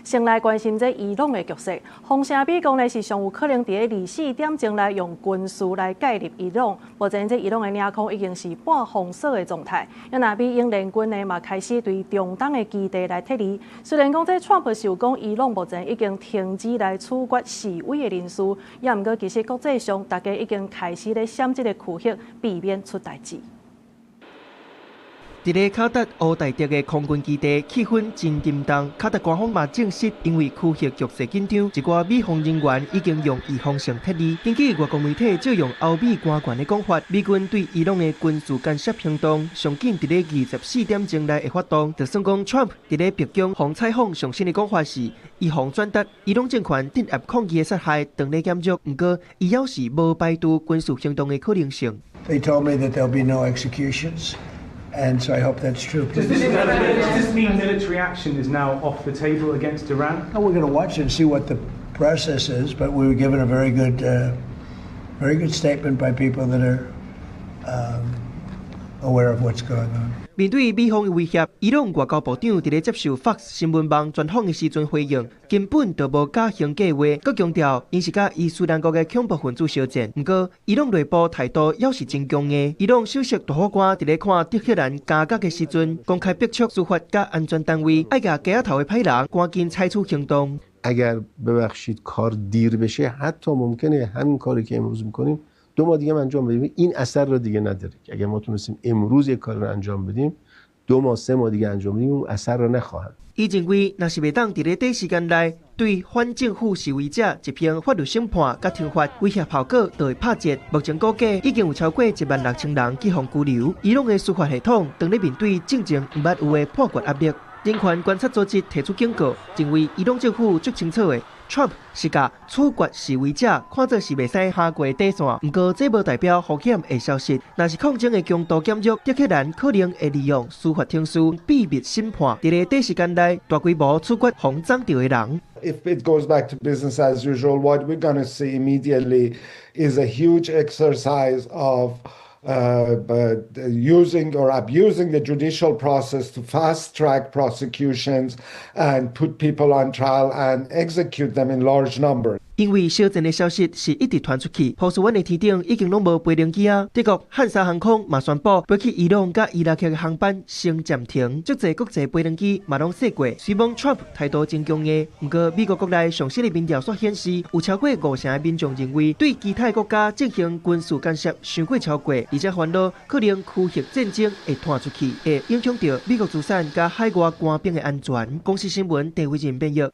先來關心這伊朗的局勢。風聲美國呢是上有可能佇24點鐘內用軍事來介入伊朗。目前這伊朗的領空已經是半封鎖的狀態。啊，若美英聯軍呢嘛開始對中東的基地來撤離。雖然講這川普是有講伊朗目前已經停止來處決示威的人士，也毋過其實國際上大家已經開始咧閃這個區域，避免出代誌。佇咧卡達烏代德的空軍基地，氣氛真沉重。卡達官方嘛證實，因為區域局勢緊張，一寡美方人員已經用預防性撤離。根據外國媒體借用歐美官員的講法，美軍對伊朗的軍事干涉行動，上緊佇咧24點鐘內會發動。就算講川普佇咧白宮予採訪上新的講法是，伊予轉達伊朗政權鎮壓抗議的殺害當咧減弱，毋過伊猶是無排除軍事行動的可能性。 They told me that there'll be no executions. And so I hope that's true. Does this mean military action is now off the table against Iran? Well, we're going to watch and see what the process is, but we were given a very good statement by people that are aware of what's going on. 面對美方的威脅，伊朗外交部長佇咧接受 Fox 新聞網專訪的時陣回應，根本就無加刑計劃，閣強調𪜶是佮伊斯蘭國的恐怖分子相戰。毋過，伊朗內部態度猶是真強硬。伊朗首席大法官佇咧看德黑蘭監獄的時陣，公開逼促司法佮安全單位愛共監仔頭的歹人趕緊採取行動。 اگر ببخشید کار دیر بشه حتی ممکنه همین کاری که امروز میکنیم 2 ماه دیگه انجام بدیم این اثر رو دیگه نداره که اگر ما تونستیم امروز یک کار رو انجام بدیم 2 ماه 3 ماه دیگه انجام بدیم اون اثر رو نخواهد. 伊認為，若是袂當佇咧短時間內對反政府示威者執行法律審判佮懲罰，威嚇效果就會拍折。目前估計已經有超過16,000人去予拘留。伊朗的司法系統當咧面對進前毋捌有的判決壓力。人權觀察組織提出警告，認為伊朗政府足清楚的，Trump 是共處決示威者看做是袂使跨過底線。毋過這無代表風險會消失。若是抗爭的強度減弱，德黑蘭可能會利用司法程序秘密審判，佇咧短時間內大規模處決予摠著的人。 If it goes back to business as usual, what we're going to see immediately is a huge exercise of using or abusing the judicial process to fast track prosecutions and put people on trial and execute them in large numbers. 因為小戰的消息是一直傳出去，波士灣的天頂已經攏無飛行機啊。德國漢莎航空嘛宣布，飛去伊朗佮伊拉克的航班先暫停，足濟國際飛行機嘛攏說過。雖罔 Trump 態度真強硬，毋過美國國內上新的民調所顯示，有超過五成的民眾認為對其他國家進行軍事干涉傷過超過，而且煩惱可能區域戰爭會拖出去，會影響著美國資產佮海外官兵的安全。公視新聞鄭偉仁編譯。